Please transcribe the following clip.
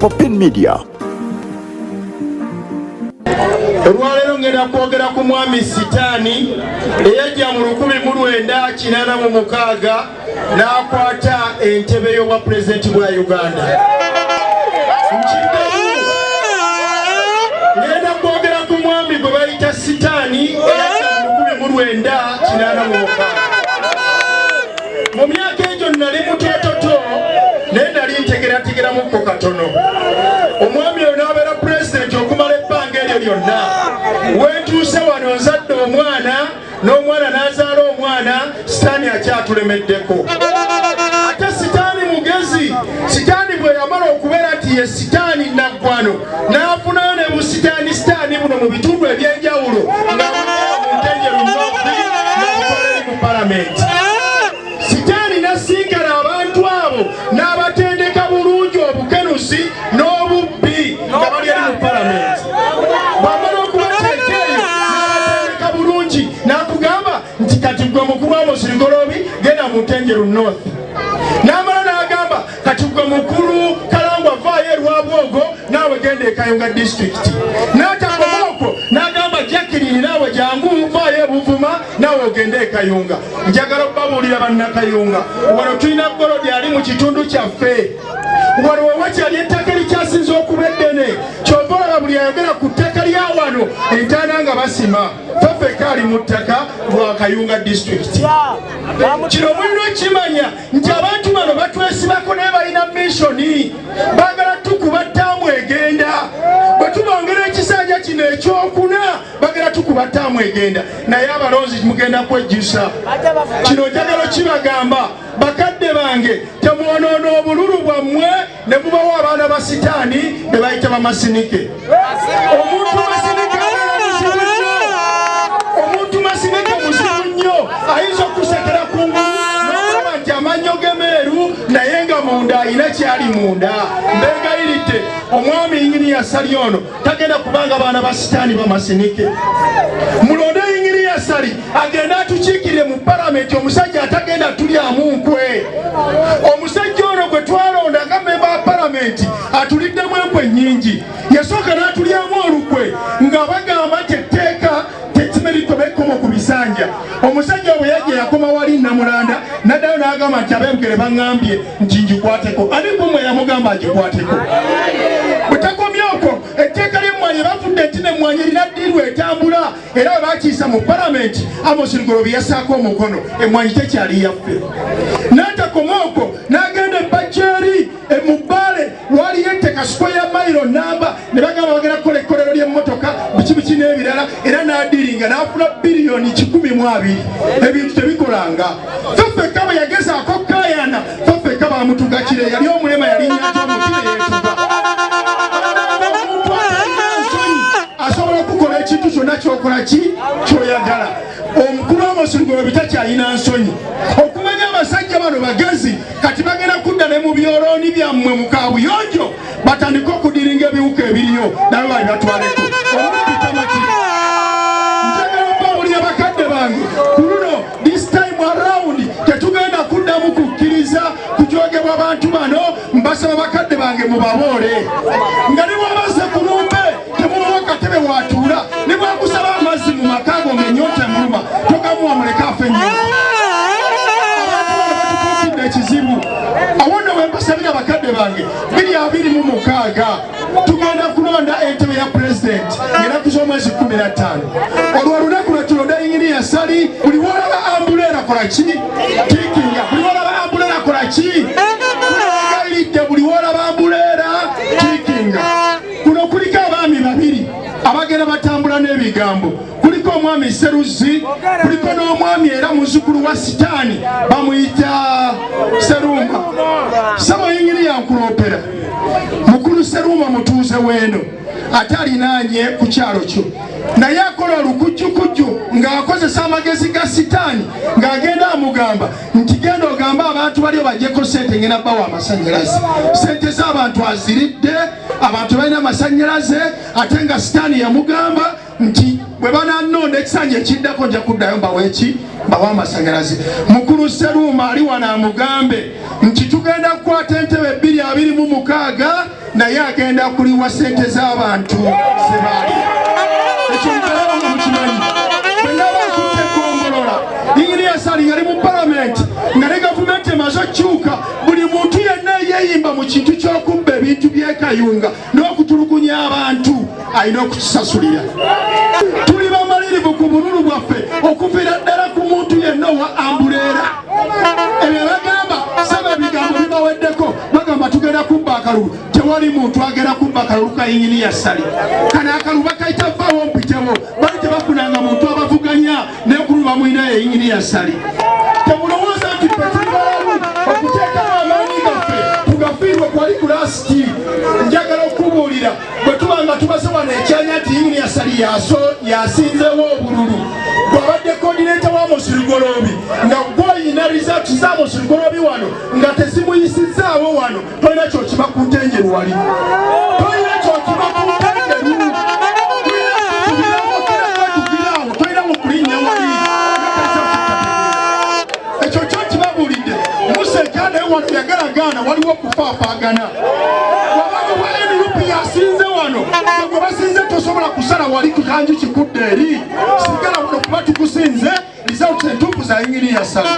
Popin Media. Olwaleero ngenda kwogera ku mwami Sitaani eyajja mu 1986 n'akwata entebe y'obwa pulezidenti bwa Uganda. Ngenda kwogera ku mwami gwe bayita Sitaani eyajja mu 1986. Mu myaka egyo nali mutototo naye nali ntegerategeramukko katono. Omwami oyo n'abeera pulezidenti okumala ebbanga eryo lyonna. Wentuuse wano nzadde omwana n'omwana n'azaala omwana, Sitaani akyatulemeddeko. Ate Sitaani mugezi. Sitaani bwe yamala okubeera nti ye Sitaani naggwano, n'afunayo ne busitaani sitaani buno mu bitundu eby'enjawulo nga mu Ntenjeru North n'abutwala eri mu palamenti. Sitaani n'asinkana abantu abo n'abatendeka bulungi obukenuzi n'obubbi nga bali eri mu palamenti. Bw'amala okubateeka eyo n'abatendeka bulungi n'akugamba nti kati gwe mukulu Amos Lugoloobi genda mu Ntenjeru North. N'amala n'agamba kati gwe mukulu Kalangwa vaayo e Rwabwogo naawe genda e Kayunga disitulikiti. N'atakoma okwo n'agamba Jacqueline naawe jangu vaayo e Buvuma naawe ogende e Kayunga. Njagala okubabuulira bannakayunga, wano tulina golodi ali mu kitundu kyaffe. Wano wewakyali ettaka erikyasinze okuba eddene, kyova olaba buli ayogera ku ttaka lya wano entaana nga basima. Ffe ali mu ttaka lwa Kayunga disitulikiti. Kino mulina okukimanya nti abantu bano batwesibako naye balina missoni, baagala tukuba ttaamu egenda. Bwe tubongera ekisanja kino ekyokuna bagala tukuba ttaamu egenda, naye abalonzi mugenda kwejjusa. Kino njagala kibagamba bakadde bange, temwonoona obululu bwammwe ne mubawo abaana ba Sitaani be bayita bamasinike. Omuntu masinike abeera muzibu nnyo. Omuntu masinike muzibu nnyo, ayinza okusekera ku ngulu n'okulaba nti amannyo ge meeru naye nga munda alina kyali munda. Mbeegayiridde, omwami Yinginiya Ssali ono tagenda kubanga baana ba Sitaani bamasinike. Mulonde Yinginiya Ssali agende atukiikirire mu palamenti, omusajja atagenda tulyamu nkwe. Omusajja ono gwe twalonda nga memba wa palamenti atuliddemu enkwe nnyingi. Yasooka n'atulyamu olukwe nga bagamba nti etteeka tekimeriko bekkomo ku bisanja. Omusajja bwe yajja yakoma wali Namulanda n'addayo n'agamba nti ab'Ebugere baŋŋambye nti ngikwateko. Ani kumwe yamugamba agikwateko? Bwe takomye okwo, etteeka ly'emmwanyi bafudde nti n'emmwanyi erina ddiiru etambula, era bwe bakiisa mu palamenti Amos Lugoloobi yassaako omukono, emmwanyi tekyali yaffe. N'atakoma okwo n'agenda ebbajja eri mu Bbaale, waliyo etteka square mayiro namba, ne bagamba bagenda kukola ekkolero ly'emmotoka biki biki n'ebirala, era n'adiringa n'afuna biliyoni 120. Ebintu tebikolanga. Ffe ffekka bwe yagezaako okukayana, ffe ffekka bamutuga kire, yali omulema yalinnya ate omuti ne yeetuga. Omuntu atalina nsonyi asobola okukola ekintu kyonna kyokola ki kyoyagala. Omukulu Amos Lugoloobi takyalina nsonyi. Okumanya abasajja bano bagezi, kati bagenda kudda ne mu byolooni byammwe mu kaabuyonjo batandike okudiringa ebiwuka ebiriyo nabo babibatwaleko. Omubbi tamatira. Njagala okubawulira bakadde bange, ku luno this time around tetugenda kuddamu kukkiriza kujogebwa bantu bano. Mbasaba bakadde bange mubaboole, nga ne bwabazze ku lumbe temubawa katebe watuula, ne bwakusaba amazzi mu maka go ng'ennyonta emuluma togamuwa, muleke afe ennyonta. Abantu bano batufuukidde ekizibu. Awo nno bwe mbasabira bakadde bange, 2026 tugenda kulonda entebe ya pulezidenti ng'ennaku z'omwezi 15. Olwo olunaku lwe tulonda Yinginiya Ssali. Buli wolaba ambuleera kola ki? Tiikinga. Buli wolaba ambuleera kola ki? Gayiridde, buli wolaba ambuleera tiikinga. Kuno kuliko abaami babiri abagenda batambula n'ebigambo. Kuliko omwami Seruzzi, kuliko n'omwami era muzzukulu wa Sitaani bamuyita Serumba. Ssebo Yinginiya nkuloopera, mukulu Serumba mutuuze weeno ate alinaanye ku kyalo kyo, naye akola olukujjukujju ng'akozesa amagezi ga Sitaani, ng'agenda amugamba nti genda ogambe abantu bali obajjeko sente, ngenda bawa amasannyalaze. Sente z'abantu aziridde, abantu balina amasannyalaze, ate nga Sitaani yamugamba nti Bwe bananonda ekisanja ekiddako nja kuddayo mbawe ki? Mbawe amasanyalaze. Mukulu Seruuma ali wano amugambe nti tugenda kukwata entebe 226, naye agenda kuliwa sente z'abantu zebaali. Ekyo nkalaba nga mukimanyi. Bwe naba nkutte egombolola, Inginiya Sali yali mu palamenti nga ne gavumenti emaze okukyuka. Buli muntu yenna eyeeyimba mu kintu ky'okubba ebintu by'ekayunga n'okutulugunya abantu alina okukisasulira. Tuli bamalirivu ku bululu bwaffe okuviira ddala ku muntu yenna owa ambuleera. Ebyo bagamba saba ebigambo bibaweddeko, bagamba tugenda kubba akalulu. Tewali muntu agenda kubba akalulu ka Inginiya Sali. Kano akalulu bakayita vaawo mpitewo. Bali tebafunanga muntu abavuganya, naye kululu bamulina ye Inginiya Sali. Temulowooza nti ffe tuli balalu okuteekamu amaanyi gaffe tugafiirwe kwali ku last. Njagala okukubuulira, bwe tuba nga tumaze wano ekyanya nti Inginiya Sali yasinzewo obululu, bw'abadde coordinator wa Musirigoloobi nga gwoyina results za Musirigoloobi wano nga tezimuyisizaawo wano, tolina kyokima ku ntenjeru wali, tolina kyokima ku ntenjeru. Tugiraawo, tolina mukulinnya wali. Ekyo kyo kibabuulidde. Musa ekyanaye wano yagalagaana, waliwo okufaafaagana. Wabanga wa NUP yasinze wano, gwe basinze tosobola kusala wali kukanju kikudde eri. Sigala wano kuba tukusinze. Results entuufu za Inginiya Sali.